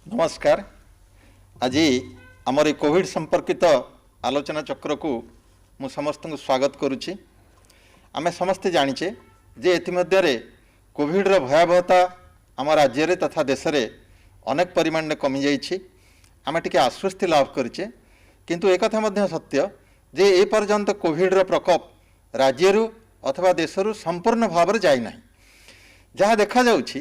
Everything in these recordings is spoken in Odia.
ନମସ୍କାର। ଆଜି ଆମର ଏ କୋଭିଡ଼ ସମ୍ପର୍କିତ ଆଲୋଚନା ଚକ୍ରକୁ ମୁଁ ସମସ୍ତଙ୍କୁ ସ୍ୱାଗତ କରୁଛି। ଆମେ ସମସ୍ତେ ଜାଣିଛେ ଯେ ଏଥିମଧ୍ୟରେ କୋଭିଡ଼ର ଭୟାବହତା ଆମ ରାଜ୍ୟରେ ତଥା ଦେଶରେ ଅନେକ ପରିମାଣରେ କମିଯାଇଛି। ଆମେ ଟିକେ ଆଶ୍ୱସ୍ତି ଲାଭ କରିଛେ, କିନ୍ତୁ ଏକଥା ମଧ୍ୟ ସତ୍ୟ ଯେ ଏପର୍ଯ୍ୟନ୍ତ କୋଭିଡ଼ର ପ୍ରକୋପ ରାଜ୍ୟରୁ ଅଥବା ଦେଶରୁ ସମ୍ପୂର୍ଣ୍ଣ ଭାବରେ ଯାଇନାହିଁ। ଯାହା ଦେଖାଯାଉଛି,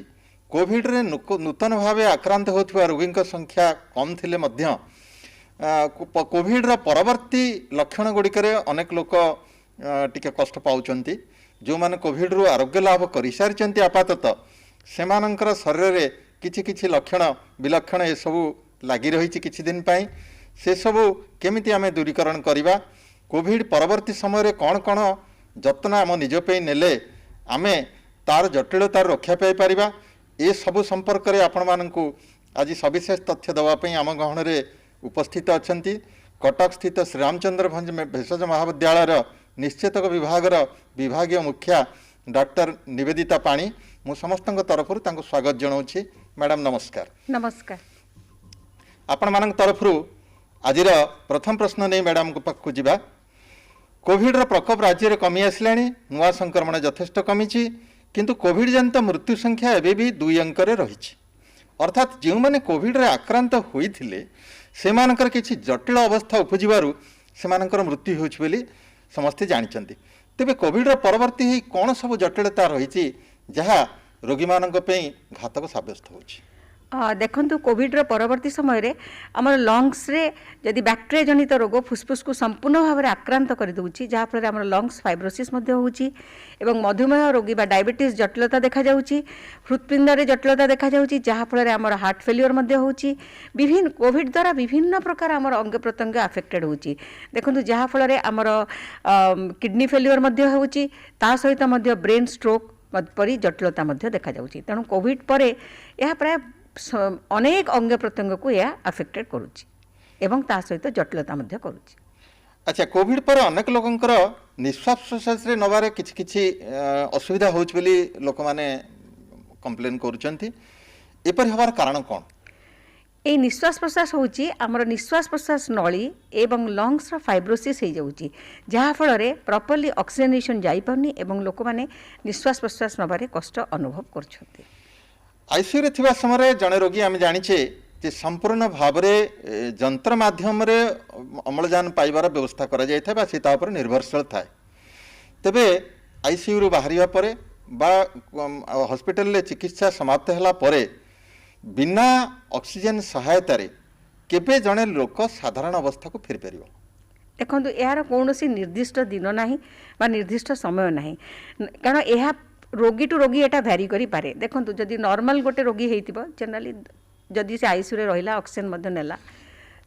କୋଭିଡ଼ରେ ନୂତନ ଭାବେ ଆକ୍ରାନ୍ତ ହେଉଥିବା ରୋଗୀଙ୍କ ସଂଖ୍ୟା କମ୍ ଥିଲେ ମଧ୍ୟ କୋଭିଡ଼ର ପରବର୍ତ୍ତୀ ଲକ୍ଷଣ ଗୁଡ଼ିକରେ ଅନେକ ଲୋକ ଟିକେ କଷ୍ଟ ପାଉଛନ୍ତି। ଯେଉଁମାନେ କୋଭିଡ଼ରୁ ଆରୋଗ୍ୟ ଲାଭ କରିସାରିଛନ୍ତି, ଆପାତତଃ ସେମାନଙ୍କର ଶରୀରରେ କିଛି କିଛି ଲକ୍ଷଣ ବିଲକ୍ଷଣ ଏସବୁ ଲାଗି ରହିଛି କିଛି ଦିନ ପାଇଁ। ସେସବୁ କେମିତି ଆମେ ଦୂରୀକରଣ କରିବା, କୋଭିଡ଼ ପରବର୍ତ୍ତୀ ସମୟରେ କ'ଣ କ'ଣ ଯତ୍ନ ଆମ ନିଜ ପାଇଁ ନେଲେ ଆମେ ତାର ଜଟିଳତାରୁ ରକ୍ଷା ପାଇପାରିବା, ଏସବୁ ସମ୍ପର୍କରେ ଆପଣମାନଙ୍କୁ ଆଜି ସବିଶେଷ ତଥ୍ୟ ଦେବା ପାଇଁ ଆମ ଗହଣରେ ଉପସ୍ଥିତ ଅଛନ୍ତି କଟକ ସ୍ଥିତ ଶ୍ରୀରାମଚନ୍ଦ୍ର ଭଞ୍ଜ ଭେଷଜ ମହାବିଦ୍ୟାଳୟର ନିଶ୍ଚେତକ ବିଭାଗର ବିଭାଗୀୟ ମୁଖ୍ୟା ଡାକ୍ତର ନିବେଦିତା ପାଣି। ମୁଁ ସମସ୍ତଙ୍କ ତରଫରୁ ତାଙ୍କୁ ସ୍ୱାଗତ ଜଣାଉଛି। ମ୍ୟାଡ଼ାମ୍, ନମସ୍କାର। ନମସ୍କାର। ଆପଣମାନଙ୍କ ତରଫରୁ ଆଜିର ପ୍ରଥମ ପ୍ରଶ୍ନ ନେଇ ମ୍ୟାଡ଼ାମଙ୍କ ପାଖକୁ ଯିବା। କୋଭିଡ଼ର ପ୍ରକୋପ ରାଜ୍ୟରେ କମି ଆସିଲାଣି, ନୂଆ ସଂକ୍ରମଣ ଯଥେଷ୍ଟ କମିଛି, କିନ୍ତୁ କୋଭିଡ଼ ଜନିତ ମୃତ୍ୟୁ ସଂଖ୍ୟା ଏବେ ବି ଦୁଇ ଅଙ୍କରେ ରହିଛି। ଅର୍ଥାତ୍ ଯେଉଁମାନେ କୋଭିଡ଼ରେ ଆକ୍ରାନ୍ତ ହୋଇଥିଲେ, ସେମାନଙ୍କର କିଛି ଜଟିଳ ଅବସ୍ଥା ଉପୁଜିବାରୁ ସେମାନଙ୍କର ମୃତ୍ୟୁ ହେଉଛି ବୋଲି ସମସ୍ତେ ଜାଣିଛନ୍ତି। ତେବେ କୋଭିଡ଼ର ପରବର୍ତ୍ତୀ ହେଇ କ'ଣ ସବୁ ଜଟିଳତା ରହିଛି ଯାହା ରୋଗୀମାନଙ୍କ ପାଇଁ ଘାତକ ସାବ୍ୟସ୍ତ ହେଉଛି? ଦେଖନ୍ତୁ, କୋଭିଡ଼ର ପରବର୍ତ୍ତୀ ସମୟରେ ଆମର ଲଙ୍ଗସରେ ଯଦି ବ୍ୟାକ୍ଟେରିଆ ଜନିତ ରୋଗ ଫୁସଫୁସକୁ ସମ୍ପୂର୍ଣ୍ଣ ଭାବରେ ଆକ୍ରାନ୍ତ କରିଦେଉଛି, ଯାହାଫଳରେ ଆମର ଲଙ୍ଗସ ଫାଇବ୍ରୋସିସ୍ ମଧ୍ୟ ହେଉଛି ଏବଂ ମଧୁମେହ ରୋଗୀ ବା ଡାଇବେଟିସ୍ ଜଟିଳତା ଦେଖାଯାଉଛି, ହୃତ୍ପିଣ୍ଡରେ ଜଟିଳତା ଦେଖାଯାଉଛି, ଯାହାଫଳରେ ଆମର ହାର୍ଟ ଫେଲିଓର ମଧ୍ୟ ହେଉଛି। ବିଭିନ୍ନ କୋଭିଡ଼ ଦ୍ୱାରା ବିଭିନ୍ନ ପ୍ରକାର ଆମର ଅଙ୍ଗ ପ୍ରତ୍ୟଙ୍ଗ ଆଫେକ୍ଟେଡ଼ ହେଉଛି। ଦେଖନ୍ତୁ, ଯାହାଫଳରେ ଆମର କିଡ଼ନୀ ଫେଲିଓର ମଧ୍ୟ ହେଉଛି, ତା ସହିତ ମଧ୍ୟ ବ୍ରେନ୍ ଷ୍ଟ୍ରୋକ୍ ପରି ଜଟିଳତା ମଧ୍ୟ ଦେଖାଯାଉଛି। ତେଣୁ କୋଭିଡ଼ ପରେ ଏହା ପ୍ରାୟ ଅନେକ ଅଙ୍ଗ ପ୍ରତ୍ୟଙ୍ଗକୁ ଏହା ଆଫେକ୍ଟେଡ଼ କରୁଛି ଏବଂ ତା ସହିତ ଜଟିଳତା ମଧ୍ୟ କରୁଛି। ଆଚ୍ଛା, କୋଭିଡ଼ ପରେ ଅନେକ ଲୋକଙ୍କର ନିଶ୍ୱାସ ପ୍ରଶ୍ୱାସରେ ନେବାରେ କିଛି କିଛି ଅସୁବିଧା ହେଉଛି ବୋଲି ଲୋକମାନେ କମ୍ପ୍ଲେନ୍ କରୁଛନ୍ତି। ଏପରି ହେବାର କାରଣ କ'ଣ? ଏଇ ନିଶ୍ୱାସ ପ୍ରଶ୍ୱାସ ହେଉଛି, ଆମର ନିଶ୍ୱାସ ପ୍ରଶ୍ୱାସ ନଳୀ ଏବଂ ଲଙ୍ଗସର ଫାଇବ୍ରୋସିସ୍ ହେଇଯାଉଛି, ଯାହାଫଳରେ ପ୍ରପରଲି ଅକ୍ସିଜେନେସନ୍ ଯାଇପାରୁନି ଏବଂ ଲୋକମାନେ ନିଶ୍ୱାସ ପ୍ରଶ୍ୱାସ ନେବାରେ କଷ୍ଟ ଅନୁଭବ କରୁଛନ୍ତି। ଆଇସିୟୁରେ ଥିବା ସମୟରେ ଜଣେ ରୋଗୀ, ଆମେ ଜାଣିଛେ ଯେ ସମ୍ପୂର୍ଣ୍ଣ ଭାବରେ ଯନ୍ତ୍ର ମାଧ୍ୟମରେ ଅମ୍ଳଜାନ ପାଇବାର ବ୍ୟବସ୍ଥା କରାଯାଇଥାଏ ବା ସେ ତା ଉପରେ ନିର୍ଭରଶୀଳ ଥାଏ। ତେବେ ଆଇସିୟୁରୁ ବାହାରିବା ପରେ ବା ହସ୍ପିଟାଲରେ ଚିକିତ୍ସା ସମାପ୍ତ ହେଲା ପରେ ବିନା ଅକ୍ସିଜେନ୍ ସହାୟତାରେ କେବେ ଜଣେ ଲୋକ ସାଧାରଣ ଅବସ୍ଥାକୁ ଫେରିପାରିବ? ଦେଖନ୍ତୁ, ଏହାର କୌଣସି ନିର୍ଦ୍ଦିଷ୍ଟ ଦିନ ନାହିଁ ବା ନିର୍ଦ୍ଦିଷ୍ଟ ସମୟ ନାହିଁ, କାରଣ ଏହା ରୋଗୀ ଟୁ ରୋଗୀ ଏଇଟା ଭ୍ୟାରି କରିପାରେ। ଦେଖନ୍ତୁ, ଯଦି ନର୍ମାଲ ଗୋଟେ ରୋଗୀ ହେଇଥିବ, ଜେନେରାଲି ଯଦି ସେ ଆଇସିୟୁରେ ରହିଲା, ଅକ୍ସିଜେନ୍ ମଧ୍ୟ ନେଲା,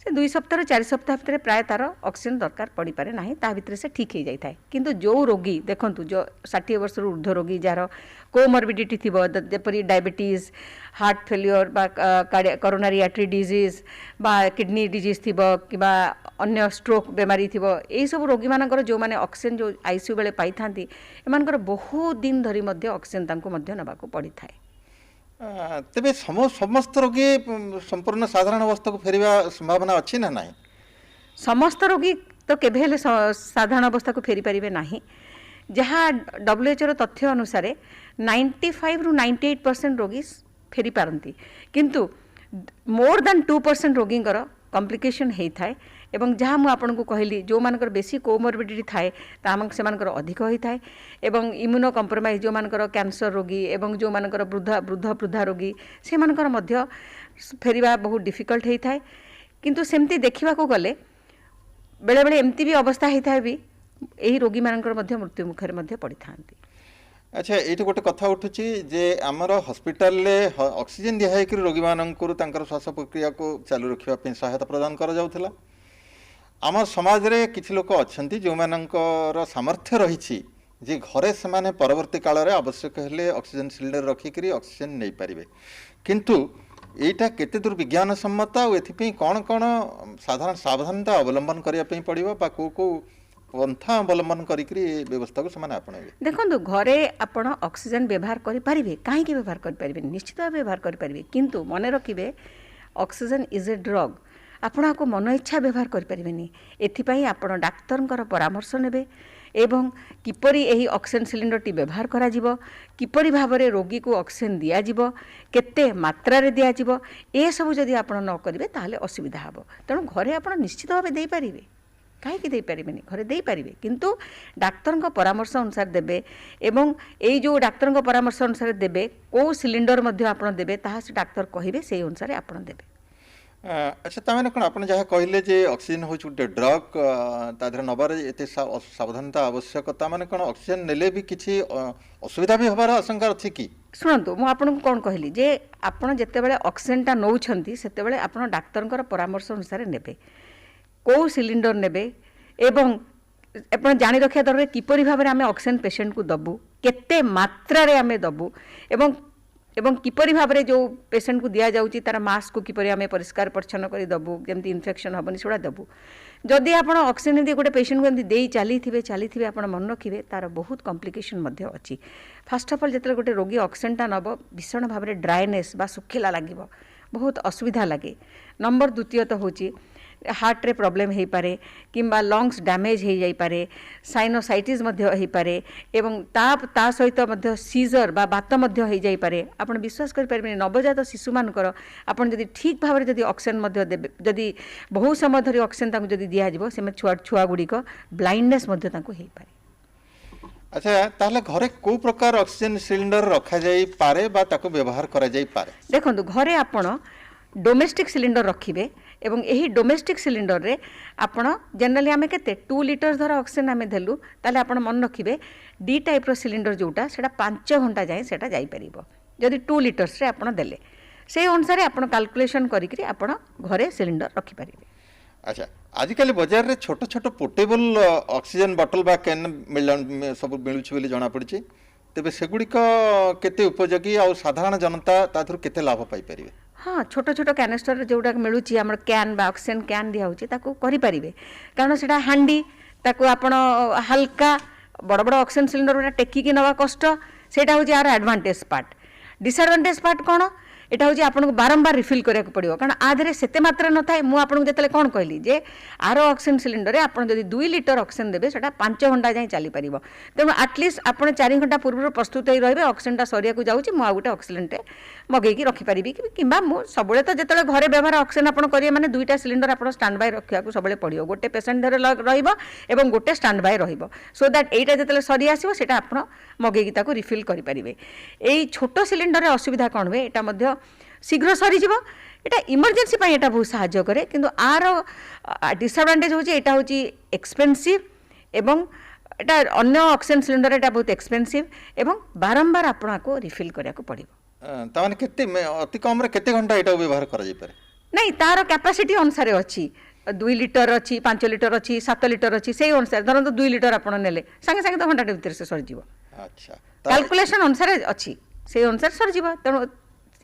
ସେ 2 ସପ୍ତାହରୁ 4 ସପ୍ତାହ ଭିତରେ ପ୍ରାୟ ତାର ଅକ୍ସିଜେନ୍ ଦରକାର ପଡ଼ିପାରେ ନାହିଁ, ତା ଭିତରେ ସେ ଠିକ୍ ହେଇଯାଇଥାଏ। କିନ୍ତୁ ଯେଉଁ ରୋଗୀ, ଦେଖନ୍ତୁ, ଯେଉଁ 60 ବର୍ଷରୁ ଉର୍ଦ୍ଧ୍ୱ ରୋଗୀ, ଯାହାର କୋମର୍ବିଡ଼ିଟି ଥିବ, ଯେପରି ଡାଇବେଟିସ୍, ହାର୍ଟ ଫେଲିଓର ବା କରୋନାରୀ ଆର୍ଟରୀ ଡିଜିଜ୍ ବା କିଡ଼ନୀ ଡିଜିଜ୍ ଥିବ କିମ୍ବା ଅନ୍ୟ ଷ୍ଟ୍ରୋକ୍ ବେମାରୀ ଥିବ, ଏଇସବୁ ରୋଗୀମାନଙ୍କର ଯେଉଁମାନେ ଅକ୍ସିଜେନ୍ ଯେଉଁ ଆଇସିୟୁ ବେଳେ ପାଇଥାନ୍ତି, ଏମାନଙ୍କର ବହୁତ ଦିନ ଧରି ମଧ୍ୟ ଅକ୍ସିଜେନ୍ ତାଙ୍କୁ ମଧ୍ୟ ନେବାକୁ ପଡ଼ିଥାଏ। ତେବେ ସମସ୍ତ ରୋଗୀ ସମ୍ପୂର୍ଣ୍ଣ ସାଧାରଣ ଅବସ୍ଥାକୁ ଫେରିବା ସମ୍ଭାବନା ଅଛି ନା ନାହିଁ? ସମସ୍ତ ରୋଗୀ ତ କେବେ ହେଲେ ସାଧାରଣ ଅବସ୍ଥାକୁ ଫେରିପାରିବେ ନାହିଁ। ଯାହା ଡବ୍ଲ୍ୟୁଏଚ୍ଓର ତଥ୍ୟ ଅନୁସାରେ 95ରୁ 98% ରୋଗୀ ଫେରିପାରନ୍ତି, କିନ୍ତୁ ମୋର୍ ଦାନ୍ 2% ରୋଗୀଙ୍କର କମ୍ପ୍ଲିକେସନ୍ ହେଇଥାଏ ଏବଂ ଯାହା ମୁଁ ଆପଣଙ୍କୁ କହିଲି, ଯେଉଁମାନଙ୍କର ବେଶୀ କୋମର୍ବିଡ଼ିଟି ଥାଏ, ତା ସେମାନଙ୍କର ଅଧିକ ହୋଇଥାଏ ଏବଂ ଇମ୍ୟୁନୋ କମ୍ପ୍ରମାଇଜ୍, ଯେଉଁମାନଙ୍କର କ୍ୟାନ୍ସର ରୋଗୀ ଏବଂ ଯେଉଁମାନଙ୍କର ବୃଦ୍ଧ ବୃଦ୍ଧ ବୃଦ୍ଧା ରୋଗୀ, ସେମାନଙ୍କର ମଧ୍ୟ ଫେରିବା ବହୁତ ଡିଫିକଲ୍ଟ ହେଇଥାଏ। କିନ୍ତୁ ସେମିତି ଦେଖିବାକୁ ଗଲେ ବେଳେବେଳେ ଏମିତି ବି ଅବସ୍ଥା ହେଇଥାଏ ବି ଏହି ରୋଗୀମାନଙ୍କର ମଧ୍ୟ ମୃତ୍ୟୁ ମୁଖରେ ମଧ୍ୟ ପଡ଼ିଥାନ୍ତି। ଆଚ୍ଛା, ଏଇଠି ଗୋଟେ କଥା ଉଠୁଛି ଯେ ଆମର ହସ୍ପିଟାଲରେ ଅକ୍ସିଜେନ୍ ଦିଆ ହେଇକରି ରୋଗୀମାନଙ୍କର ତାଙ୍କର ଶ୍ୱାସ ପ୍ରକ୍ରିୟାକୁ ଚାଲୁ ରଖିବା ପାଇଁ ସହାୟତା ପ୍ରଦାନ କରାଯାଉଥିଲା। ଆମ ସମାଜରେ କିଛି ଲୋକ ଅଛନ୍ତି ଯେଉଁମାନଙ୍କର ସାମର୍ଥ୍ୟ ରହିଛି ଯେ ଘରେ ସେମାନେ ପରବର୍ତ୍ତୀ କାଳରେ ଆବଶ୍ୟକ ହେଲେ ଅକ୍ସିଜେନ୍ ସିଲିଣ୍ଡର ରଖିକରି ଅକ୍ସିଜେନ୍ ନେଇପାରିବେ। କିନ୍ତୁ ଏଇଟା କେତେ ଦୂର ବିଜ୍ଞାନ ସମ୍ମତ ଆଉ ଏଥିପାଇଁ କ'ଣ କ'ଣ ସାଧାରଣ ସାବଧାନତା ଅବଲମ୍ବନ କରିବା ପାଇଁ ପଡ଼ିବ ବା କେଉଁ କେଉଁ ପନ୍ଥା ଅବଲମ୍ବନ କରିକିରି ଏ ବ୍ୟବସ୍ଥାକୁ ସେମାନେ ଆପଣେଇବେ? ଦେଖନ୍ତୁ, ଘରେ ଆପଣ ଅକ୍ସିଜେନ୍ ବ୍ୟବହାର କରିପାରିବେ। କାହିଁକି ବ୍ୟବହାର କରିପାରିବେନି? ନିଶ୍ଚିତ ଭାବେ ବ୍ୟବହାର କରିପାରିବେ। କିନ୍ତୁ ମନେ ରଖିବେ, Oxygen is a drug. ଆପଣ ଆକୁ ମନ ଇଚ୍ଛା ବ୍ୟବହାର କରିପାରିବେନି। ଏଥିପାଇଁ ଆପଣ ଡାକ୍ତରଙ୍କର ପରାମର୍ଶ ନେବେ ଏବଂ କିପରି ଏହି ଅକ୍ସିଜେନ୍ ସିଲିଣ୍ଡରଟି ବ୍ୟବହାର କରାଯିବ, କିପରି ଭାବରେ ରୋଗୀକୁ ଅକ୍ସିଜେନ୍ ଦିଆଯିବ, କେତେ ମାତ୍ରାରେ ଦିଆଯିବ, ଏସବୁ ଯଦି ଆପଣ ନ କରିବେ ତାହେଲେ ଅସୁବିଧା ହେବ। ତେଣୁ ଘରେ ଆପଣ ନିଶ୍ଚିତ ଭାବେ ଦେଇପାରିବେ। କାହିଁକି ଦେଇପାରିବେନି? ଘରେ ଦେଇପାରିବେ, କିନ୍ତୁ ଡାକ୍ତରଙ୍କ ପରାମର୍ଶ ଅନୁସାରେ ଦେବେ ଏବଂ ଏଇ ଯେଉଁ ଡାକ୍ତରଙ୍କ ପରାମର୍ଶ ଅନୁସାରେ ଦେବେ, କେଉଁ ସିଲିଣ୍ଡର ମଧ୍ୟ ଆପଣ ଦେବେ ତାହା ସେ ଡାକ୍ତର କହିବେ, ସେଇ ଅନୁସାରେ ଆପଣ ଦେବେ। ଆଚ୍ଛା, ତାମାନେ କ'ଣ ଆପଣ ଯାହା କହିଲେ ଯେ ଅକ୍ସିଜେନ୍ ହେଉଛି ଗୋଟେ ଡ୍ରଗ୍, ତା ଦେହରେ ନେବାରେ ଏତେ ସାବଧାନତା ଆବଶ୍ୟକ, ତାମାନେ କ'ଣ ଅକ୍ସିଜେନ୍ ନେଲେ ବି କିଛି ଅସୁବିଧା ବି ହେବାର ଆଶଙ୍କା ଅଛି କି? ଶୁଣନ୍ତୁ, ମୁଁ ଆପଣଙ୍କୁ କ'ଣ କହିଲି ଯେ ଆପଣ ଯେତେବେଳେ ଅକ୍ସିଜେନ୍ଟା ନେଉଛନ୍ତି ସେତେବେଳେ ଆପଣ ଡାକ୍ତରଙ୍କର ପରାମର୍ଶ ଅନୁସାରେ ନେବେ, କେଉଁ ସିଲିଣ୍ଡର ନେବେ ଏବଂ ଆପଣ ଜାଣି ରଖିବା ଦରକାର କିପରି ଭାବରେ ଆମେ ଅକ୍ସିଜେନ୍ ପେସେଣ୍ଟକୁ ଦେବୁ, କେତେ ମାତ୍ରାରେ ଆମେ ଦେବୁ ଏବଂ କିପରି ଭାବରେ ଯେଉଁ ପେସେଣ୍ଟକୁ ଦିଆଯାଉଛି ତା'ର ମାସ୍କକୁ କିପରି ଆମେ ପରିଷ୍କାର ପରିଚ୍ଛନ୍ନ କରି ଦେବୁ, ଯେମିତି ଇନଫେକ୍ସନ୍ ହେବନି ସେଗୁଡ଼ା ଦେବୁ। ଯଦି ଆପଣ ଅକ୍ସିଜେନ୍ ଏମିତି ଗୋଟେ ପେସେଣ୍ଟକୁ ଏମିତି ଦେଇ ଚାଲିଥିବେ, ଆପଣ ମନେ ରଖିବେ ତା'ର ବହୁତ କମ୍ପ୍ଲିକେସନ୍ ମଧ୍ୟ ଅଛି। ଫାର୍ଷ୍ଟ ଅଫ୍ ଅଲ୍ ଯେତେବେଳେ ଗୋଟେ ରୋଗୀ ଅକ୍ସିଜେନ୍ଟା ନେବ, ଭୀଷଣ ଭାବରେ ଡ୍ରାଏନେସ୍ ବା ଶୁଖିଲା ଲାଗିବ, ବହୁତ ଅସୁବିଧା ଲାଗେ। ନମ୍ବର ଦ୍ୱିତୀୟତଃ ହେଉଛି ହାର୍ଟରେ ପ୍ରୋବ୍ଲେମ୍ ହେଇପାରେ କିମ୍ବା ଲଙ୍ଗସ୍ ଡ୍ୟାମେଜ୍ ହେଇଯାଇପାରେ, ସାଇନୋସାଇଟିସ୍ ମଧ୍ୟ ହେଇପାରେ ଏବଂ ତା ସହିତ ମଧ୍ୟ ସିଜର୍ ବା ବାତ ମଧ୍ୟ ହେଇଯାଇପାରେ। ଆପଣ ବିଶ୍ୱାସ କରିପାରିବେନି, ନବଜାତ ଶିଶୁମାନଙ୍କର ଆପଣ ଯଦି ଠିକ୍ ଭାବରେ ଯଦି ଅକ୍ସିଜେନ୍ ମଧ୍ୟ ଦେବେ, ଯଦି ବହୁ ସମୟ ଧରି ଅକ୍ସିଜେନ୍ ତାଙ୍କୁ ଯଦି ଦିଆଯିବ, ସେମାନେ ଛୁଆଗୁଡ଼ିକ ବ୍ଲାଇଣ୍ଡନେସ୍ ମଧ୍ୟ ତାଙ୍କୁ ହେଇପାରେ। ଆଚ୍ଛା, ତାହେଲେ ଘରେ କେଉଁ ପ୍ରକାର ଅକ୍ସିଜେନ୍ ସିଲିଣ୍ଡର ରଖାଯାଇପାରେ ବା ତାକୁ ବ୍ୟବହାର କରାଯାଇପାରେ? ଦେଖନ୍ତୁ, ଘରେ ଆପଣ ଡୋମେଷ୍ଟିକ୍ ସିଲିଣ୍ଡର ରଖିବେ ଏବଂ ଏହି ଡୋମେଷ୍ଟିକ୍ ସିଲିଣ୍ଡରରେ ଆପଣ ଜେନେରାଲି ଆମେ କେତେ 2 ଲିଟର ଧର ଅକ୍ସିଜେନ୍ ଆମେ ଦେଲୁ, ତାହେଲେ ଆପଣ ମନେ ରଖିବେ ଡି ଟାଇପ୍ର ସିଲିଣ୍ଡର ଯେଉଁଟା ସେଇଟା 5 ଘଣ୍ଟା ଯାଏଁ ସେଇଟା ଯାଇପାରିବ ଯଦି 2 ଲିଟର୍ସରେ ଆପଣ ଦେଲେ। ସେଇ ଅନୁସାରେ ଆପଣ କାଲକୁଲେସନ୍ କରିକିରି ଆପଣ ଘରେ ସିଲିଣ୍ଡର ରଖିପାରିବେ। ଆଚ୍ଛା, ଆଜିକାଲି ବଜାରରେ ଛୋଟ ଛୋଟ ପୋର୍ଟେବଲ୍ ଅକ୍ସିଜେନ୍ ବଟଲ୍ ବା can ସବୁ ମିଳୁଛି ବୋଲି ଜଣାପଡ଼ିଛି, ତେବେ ସେଗୁଡ଼ିକ କେତେ ଉପଯୋଗୀ ଆଉ ସାଧାରଣ ଜନତା ତା ଦେହରୁ କେତେ ଲାଭ ପାଇପାରିବେ? ହଁ, ଛୋଟ ଛୋଟ କ୍ୟାନିଷ୍ଟର ଯେଉଁଟା ମିଳୁଛି ଆମର can ବା ଅକ୍ସିଜେନ୍ can ଦିଆହେଉଛି, ତାକୁ କରିପାରିବେ, କାରଣ ସେଇଟା ହାଣ୍ଡି, ତାକୁ ଆପଣ ହାଲକା ବଡ଼ ବଡ଼ ଅକ୍ସିଜେନ୍ ସିଲିଣ୍ଡର ଗୁଡ଼ା ଟେକିକି ନେବା କଷ୍ଟ। ସେଇଟା ହେଉଛି ଆର ଆଡ଼ଭାଣ୍ଟେଜ୍ ପାର୍ଟ। ଡିସଆଡ଼ଭାଣ୍ଟେଜ୍ ପାର୍ଟ କ'ଣ? ଏଇଟା ହେଉଛି ଆପଣଙ୍କୁ ବାରମ୍ବାର ରିଫିଲ୍ କରିବାକୁ ପଡ଼ିବ, କାରଣ ଆ ଦେହରେ ସେତେ ମାତ୍ରା ନଥାଏ। ମୁଁ ଆପଣଙ୍କୁ ଯେତେବେଳେ କ'ଣ କହିଲି ଯେ ଆର ଅକ୍ସିଜେନ୍ ସିଲିଣ୍ଡରରେ ଆପଣ ଯଦି 2 ଲିଟର ଅକ୍ସିଜେନ୍ ଦେବେ ସେଇଟା 5 ଘଣ୍ଟା ଯାଏଁ ଚାଲିପାରିବ। ତେଣୁ ଆଟଲିଷ୍ଟ ଆପଣ 4 ଘଣ୍ଟା ପୂର୍ବରୁ ପ୍ରସ୍ତୁତ ହେଇ ରହିବେ, ଅକ୍ସିଜେନ୍ଟା ସରିବାକୁ ଯାଉଛି, ମୁଁ ଆଉ ଗୋଟେ ଅକ୍ସିଜେନ୍ଟେ ମଗେଇକି ରଖିପାରିବି କିମ୍ବା ମୁଁ ସବୁବେଳେ ତ ଯେତେବେଳେ ଘରେ ବ୍ୟବହାର ଅକ୍ସିଜେନ୍ ଆପଣ କରିବେ ମାନେ 2ଟା ସିଲିଣ୍ଡର ଆପଣ ଷ୍ଟାଣ୍ଡ ବାଇ ରଖିବାକୁ ସବୁବେଳେ ପଡ଼ିବ, ଗୋଟେ ପେସେଣ୍ଟ ଧରେ ରହିବ ଏବଂ ଗୋଟେ ଷ୍ଟାଣ୍ଡ ବାଇ ରହିବ, ସୋ that ଏଇଟା ଯେତେବେଳେ ସରି ଆସିବ ସେଇଟା ଆପଣ ମଗେଇକି ତାକୁ ରିଫିଲ୍ କରିପାରିବେ। ଏଇ ଛୋଟ ସିଲିଣ୍ଡରରେ ଅସୁବିଧା କ'ଣ ହୁଏ, ଏଇଟା ମଧ୍ୟ ଶୀଘ୍ର ସରିଯିବ, ଏଇଟା ଇମର୍ଜେନ୍ସି ପାଇଁ ଏଇଟା ବହୁତ ସାହାଯ୍ୟ କରେ, କିନ୍ତୁ ଆର ଡିସଆଡ଼ଭାଣ୍ଟେଜ୍ ହେଉଛି ଏଇଟା ହେଉଛି ଏକ୍ସପେନ୍ସିଭ୍ ଏବଂ ଏଇଟା ଅନ୍ୟ ଅକ୍ସିଜେନ୍ ସିଲିଣ୍ଡର ଏଇଟା ବହୁତ ଏକ୍ସପେନ୍ସିଭ୍ ଏବଂ ବାରମ୍ବାର ଆପଣ ଆକୁ ରିଫିଲ୍ କରିବାକୁ ପଡ଼ିବ। ତାମାନେ କେତେ ଅତି କମ୍ରେ କେତେ ଘଣ୍ଟା ଏଇଟାକୁ ବ୍ୟବହାର କରାଯାଇପାରେ? ନାଇଁ, ତାର କ୍ୟାପାସିଟି ଅନୁସାରେ ଅଛି, 2 ଲିଟର ଅଛି, 5 ଲିଟର ଅଛି, 7 ଲିଟର ଅଛି, ସେଇ ଅନୁସାରେ ଧରନ୍ତୁ 2 ଲିଟର ଆପଣ ନେଲେ ସାଙ୍ଗେ ସାଙ୍ଗେ ତ ଘଣ୍ଟାଟେ ଭିତରେ ସେ ସରିଯିବ। ଆଚ୍ଛା, କାଲକୁଲେସନ୍ ଅନୁସାରେ ଅଛି, ସେଇ ଅନୁସାରେ ସରିଯିବ। ତେଣୁ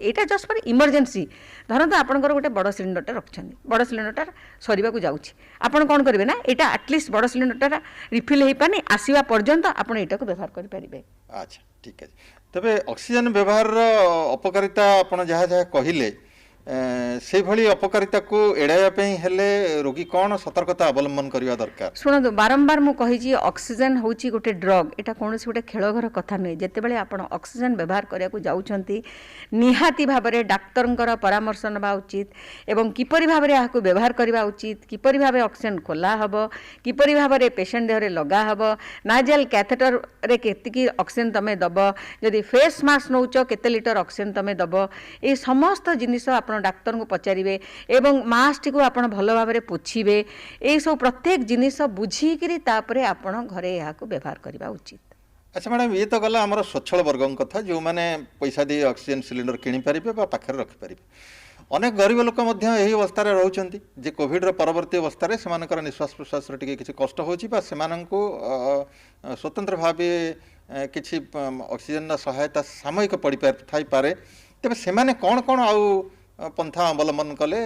ଏଇଟା ଜଷ୍ଟ ଫର୍ ଇମର୍ଜେନ୍ସି। ଧରନ୍ତୁ ଆପଣଙ୍କର ଗୋଟେ ବଡ଼ ସିଲିଣ୍ଡରଟା ରଖିଛନ୍ତି, ବଡ଼ ସିଲିଣ୍ଡରଟା ସରିବାକୁ ଯାଉଛି, ଆପଣ କ'ଣ କରିବେ ନା ଏଇଟା ଆଟଲିଷ୍ଟ ବଡ଼ ସିଲିଣ୍ଡରଟା ରିଫିଲ୍ ହେଇପାରୁନି, ଆସିବା ପର୍ଯ୍ୟନ୍ତ ଆପଣ ଏଇଟାକୁ ବ୍ୟବହାର କରିପାରିବେ। ଆଚ୍ଛା, ଠିକ୍ ଅଛି। ତେବେ ଅକ୍ସିଜେନ୍ ବ୍ୟବହାରର ଅପକାରିତା ଆପଣ ଯାହା ଯାହା କହିଲେ, ସେଇଭଳି ଅପକାରିତାକୁ ଏଡ଼ାଇବା ପାଇଁ ହେଲେ ରୋଗୀ କ'ଣ ସତର୍କତା ଅବଲମ୍ବନ କରିବା ଦରକାର? ଶୁଣନ୍ତୁ, ବାରମ୍ବାର ମୁଁ କହିଛି ଅକ୍ସିଜେନ୍ ହେଉଛି ଗୋଟେ ଡ୍ରଗ୍, ଏଇଟା କୌଣସି ଗୋଟେ ଖେଳଘର କଥା ନୁହେଁ। ଯେତେବେଳେ ଆପଣ ଅକ୍ସିଜେନ୍ ବ୍ୟବହାର କରିବାକୁ ଯାଉଛନ୍ତି ନିହାତି ଭାବରେ ଡାକ୍ତରଙ୍କର ପରାମର୍ଶ ନେବା ଉଚିତ ଏବଂ କିପରି ଭାବରେ ଏହାକୁ ବ୍ୟବହାର କରିବା ଉଚିତ, କିପରି ଭାବେ ଅକ୍ସିଜେନ୍ ଖୋଲା ହେବ, କିପରି ଭାବରେ ପେସେଣ୍ଟ ଦେହରେ ଲଗା ହେବ, ନାଜାଲ କ୍ୟାଥେଟରରେ କେତିକି ଅକ୍ସିଜେନ୍ ତୁମେ ଦେବ, ଯଦି ଫେସ୍ ମାସ୍କ ନେଉଛ କେତେ ଲିଟର ଅକ୍ସିଜେନ୍ ତୁମେ ଦେବ, ଏଇ ସମସ୍ତ ଜିନିଷ ଆପଣ ଡାକ୍ତରଙ୍କୁ ପଚାରିବେ ଏବଂ ମାସ୍କଟିକୁ ଆପଣ ଭଲ ଭାବରେ ପୋଛିବେ। ଏଇସବୁ ପ୍ରତ୍ୟେକ ଜିନିଷ ବୁଝିକିରି ତାପରେ ଆପଣ ଘରେ ଏହାକୁ ବ୍ୟବହାର କରିବା ଉଚିତ। ଆଚ୍ଛା ମ୍ୟାଡ଼ାମ୍, ଇଏ ତ ଗଲା ଆମର ସ୍ୱଚ୍ଛଳ ବର୍ଗଙ୍କ କଥା, ଯେଉଁମାନେ ପଇସା ଦେଇ ଅକ୍ସିଜେନ୍ ସିଲିଣ୍ଡର କିଣିପାରିବେ ବା ପାଖରେ ରଖିପାରିବେ। ଅନେକ ଗରିବ ଲୋକ ମଧ୍ୟ ଏହି ଅବସ୍ଥାରେ ରହୁଛନ୍ତି ଯେ କୋଭିଡ଼ର ପରବର୍ତ୍ତୀ ଅବସ୍ଥାରେ ସେମାନଙ୍କର ନିଶ୍ୱାସ ପ୍ରଶ୍ୱାସରେ ଟିକେ କିଛି କଷ୍ଟ ହେଉଛି ବା ସେମାନଙ୍କୁ ସ୍ୱତନ୍ତ୍ର ଭାବେ କିଛି ଅକ୍ସିଜେନ୍ର ସହାୟତା ସାମୟିକ ପଡ଼ିଥାଇପାରେ। ତେବେ ସେମାନେ କ'ଣ କ'ଣ ଆଉ ପନ୍ଥା ଅବଲମ୍ବନ କଲେ